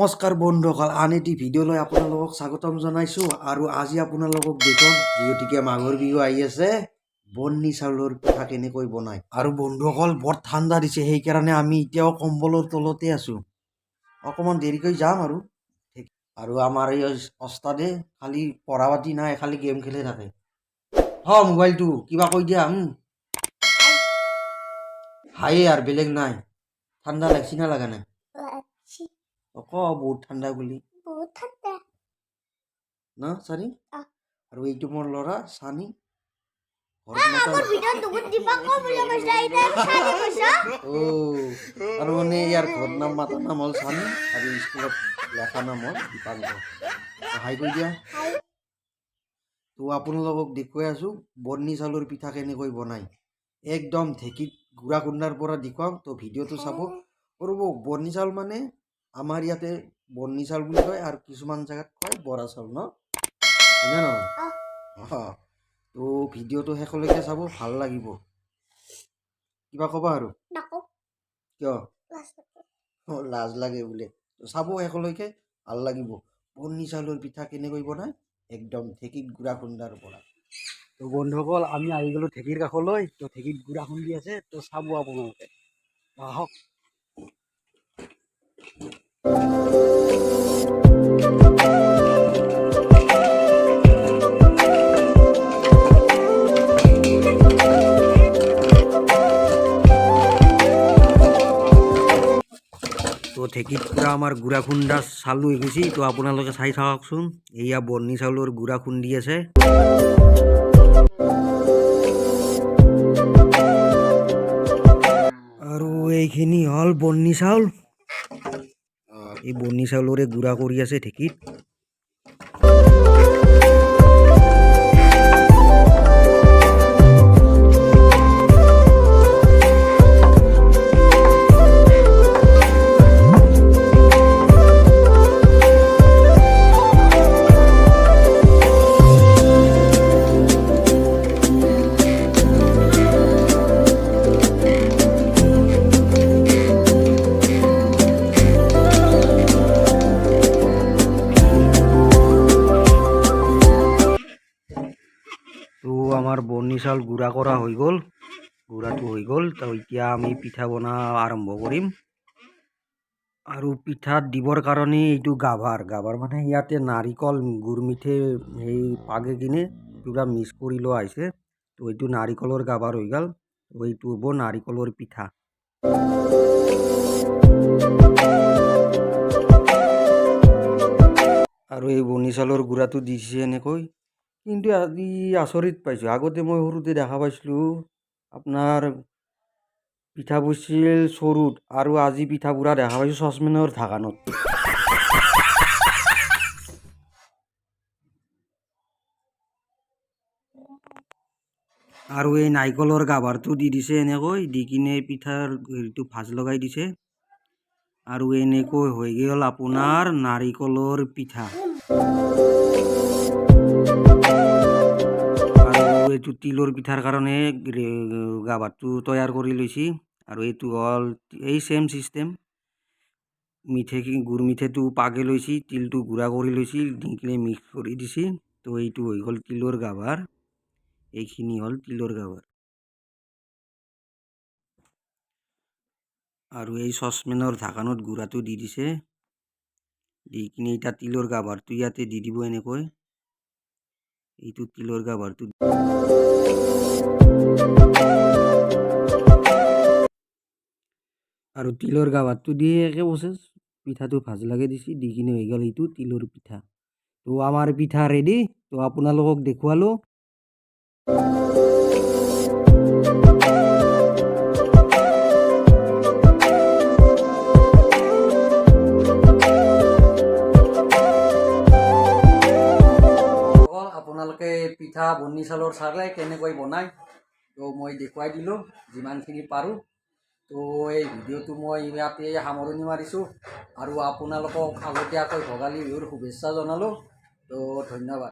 নমস্কাৰ বন্ধুসকল, আন এটি ভিডিঅ'লৈ আপোনালোকক স্বাগতম জনাইছোঁ। আৰু আজি আপোনালোকক দেখুৱাম, যিহেতুকে মাঘৰ বিহু আহি আছে, বন্নি চাউলৰ পিঠা কেনেকৈ বনায়। আৰু বন্ধুসকল, বৰ ঠাণ্ডা দিছে, সেইকাৰণে আমি এতিয়াও কম্বলৰ তলতে আছোঁ। অকণমান দেৰিকৈ যাম আৰু। আৰু আমাৰ এই ওস্তাদে খালি পঢ়া পাতি নাই, খালি গেম খেলি থাকে। থ মোবাইলটো, কিবা কৈ দিয়া। হাই আৰু বেলেগ নাই। ঠাণ্ডা লাগছি না লগা নাই? লাগছি। ক, বহুত ঠাণ্ডা বুলি। বহুত ঠাণ্ডা। ন চানি? অ। আৰু এইটো মোৰ ল'ৰা চানি, ঘৰত মাতা। মোৰ ভিডিঅ' দুগুণ দিবা ক বুলি কৈছা, এতিয়া চানি কৈছা। অ', আৰু মানে ইয়াৰ ঘৰ নাম, মাতা নাম হ'ল চানি আৰু স্কুলত লেখা নাম হ'ল দীপাংক। হাই কৈ দিয়া। হাই। তো আপোনালোকক দেখুৱাই আছোঁ বন্নি চাউলৰ পিঠা কেনেকৈ বনায়, একদম ঢেঁকীত গুড়া খুন্দাৰ পৰা দেখুৱাম। তো ভিডিঅ'টো চাব। ৰ'ব, বন্নি চাউল মানে আমাৰ ইয়াতে বন্নি চাউল বুলি কয় আৰু কিছুমান জেগাত কয় বৰা চাউল, ন? হয়নে নহয়? অঁ, তো ভিডিঅ'টো শেষলৈকে চাব, ভাল লাগিব। কিবা ক'বা আৰু? নকওঁ। কিয়? লাজ লাগে। অঁ, লাজ লাগে বোলে। তো চাব শেষলৈকে, ভাল লাগিব। বন্নি চাউলৰ পিঠা কেনেকৈ বনায়, একদম ঢেঁকীত গুড়া খুন্দাৰ পৰা। তো বন্ধুসকল, আমি আহি গ'লোঁ ঢেঁকীৰ কাষলৈ। তো ঢেঁকীত গুড়া খুন্দি আছে, তো চাব আপোনালোকে, আহক। তো ঢেঁকীত পূৰা আমাৰ গুড়া খুন্দা চালু হৈ গৈছে। তো আপোনালোকে চাই থাককচোন, এয়া বন্নি চাউলৰ গুড়া খুন্দি আছে। আৰু এইখিনি হ'ল বন্নি চাউল। এই বন্নি চাউলৰে গুড়া কৰি আছে ঢেঁকীত। তো আমাৰ বন্নি চাউল গুড়া কৰা হৈ গ'ল, গুড়াটো হৈ গ'ল। তো এতিয়া আমি পিঠা বনা আৰম্ভ কৰিম। আৰু পিঠাত দিবৰ কাৰণে এইটো গাভাৰ, গাভাৰ মানে ইয়াতে নাৰিকল, গুৰ মিঠৈ সেই পাগে কিনে পূৰা মিক্স কৰি লোৱা হৈছে। তো এইটো নাৰিকলৰ গাভাৰ হৈ গ'ল। তো এইটো হ'ব নাৰিকলৰ পিঠা। আৰু এই বন্নি চাউলৰ গুড়াটো দিছে এনেকৈ। কিন্তু আজি আচৰিত পাইছোঁ, আগতে মই সৰুতে দেখা পাইছিলোঁ আপোনাৰ পিঠা পুৰিছিল চৰুত, আৰু আজি পিঠা পুৰা দেখা পাইছোঁ চচপেনৰ ঢাকনত। আৰু এই নাৰিকলৰ গাভাৰটো দি দিছে এনেকৈ, দি কিনে পিঠাৰ হেৰিটো ভাজ লগাই দিছে। আৰু এনেকৈ হৈ গ'ল আপোনাৰ নাৰিকলৰ পিঠা। আৰু এইটো তিলৰ পিঠাৰ কাৰণে গাভাৰটো তৈয়াৰ কৰি লৈছি। আৰু এইটো হ'ল এই ছেম চিষ্টেম, মিঠৈ, গুৰ মিঠৈটো পাগে লৈছি, তিলটো গুড়া কৰি লৈছি, দি কিনে মিক্স কৰি দিছি। তো এইটো হৈ গ'ল তিলৰ গাভাৰ। এইখিনি হ'ল তিলৰ গাভাৰ। আৰু এই চচপেনৰ ঢাকনত গুড়াটো দি দিছে, দি কিনে এতিয়া তিলৰ গাভাৰটো ইয়াতে দি দিব এনেকৈ। এইটো তিলৰ গাভাৰটো। আৰু তিলৰ গাভাৰটো দি একে প্ৰচেছ, পিঠাটো ভাজ লাগে দিছি, দি কিনে হৈ গ'ল এইটো তিলৰ পিঠা। তো আমাৰ পিঠা ৰেডি। তো আপোনালোকক দেখুৱালোঁ। আপোনালোকে পিঠা বন্নি চাউলৰ চালে কেনেকৈ বনায়, তো মই দেখুৱাই দিলোঁ যিমানখিনি পাৰোঁ। তো এই ভিডিঅ'টো মই ইয়াতে সামৰণি মাৰিছোঁ আৰু আপোনালোকক আগতীয়াকৈ ভোগালী বিহুৰ শুভেচ্ছা জনালোঁ। তো ধন্যবাদ।